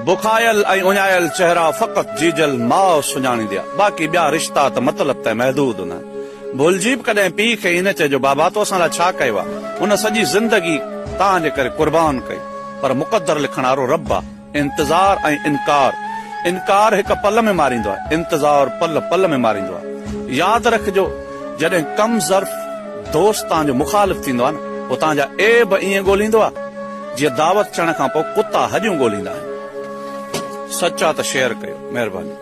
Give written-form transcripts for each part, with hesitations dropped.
بکايل ۽ اڃايل چهرا فقط جيجل ماء سڃاڻيندي آ، باقي ٻيا رشتا ته مطلب تائين محدود هوندا آهن. ڀلجي به ڪڏهن پيء کي ائين نه چئجو بابا تو اسان لاء ڇا ڪيو آ، هن سڄي زندگي توهان جي ڪري قربان ڪئي، پر مقدر لکڻ وارو رب آ. انتظار ۽ انڪار، انڪار هڪ پل ۾ ماريندو آهي، انتظار پل پل ۾ ماريندو آهي. ياد رکجو جڏهن ڪم ظرف دوست توهان جو مخالف ٿيندو آهي نه پوء توهان جا عيب ائين ڳوليندو آهي جيئن دعوت چڻ کان پوء ڪتا هڏيون ڳوليندا آهن. سچ آ ته شيئر ڪيو. مهرباني.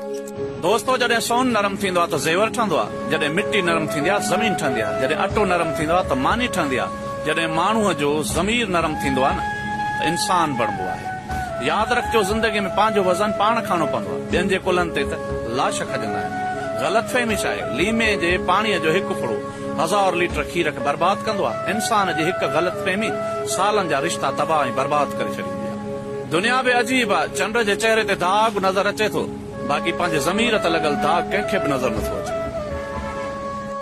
دوستو جڏهن سون نرم ٿيندو آ ته زيور ٺهندو آ، جڏهن مٽي نرم ٿيندي آ زمين ٺهندي آ، جڏهن اٽو نرم ٿيندو آ ته ماني ٺهندي آ، جڏهن ماڻهوء جو ضمير نرم ٿيندو آ نه ته انسان بڻبو آهي. ياد رکجو زندگي ۾ پنهنجو وزن پاڻ کڻڻو پوندو آ، ٻين جي ڪلهن تي ته لاش کڄندا آهن. غلط فهمي ڇا آهي؟ ليمي جي پاڻيء جو هڪ ڦڙو هزار ليٽر کير کي برباد ڪندو آ. انسان جي هڪ غلط فهمي سالن جا رشتا تباهه ۽ برباد ڪري ڇڏيندي آ. دنيا به عجيب آ، چنڊ جي چهري تي داغ نظر اچي ٿو، باقي پنهنجي ضمير تي لڳل داغ ڪنهن کي به نظر نٿو اچي.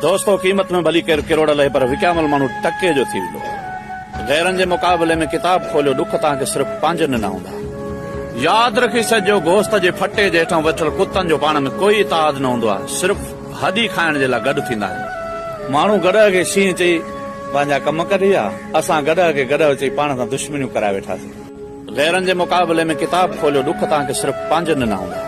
دوستو قيمت ۾ ڀلي ڪير ڪروڙ لهي پر وڪامل ماڻهو ٽڪي جو ٿي ويندو. غيرن جي مقابلي ۾ ڪتاب کوليو ڏک توهان کي صرف پنهنجن ڏنا هوندا. ياد رکي ڇڏجو گوشت جي ڦٽي جي هيٺان ويٺل ڪتن جو پاڻ ۾ ڪوئي اتحاد نه هوندو آهي صرف هڏي کائڻ جي لاء گڏ ٿيندا آهن. ماڻهو گڏهه کي شينهن چئي پنهنجا ڪم ڪڍي ويا اسان گڏهه کي گڏهه چئي پاڻ سان دشمنيون ڪرائي ويٺاسين. غيرن جي مقابلي ۾ ڪتاب کوليو ڏک توهان کي صرف پنهنجن ڏنا هوندا.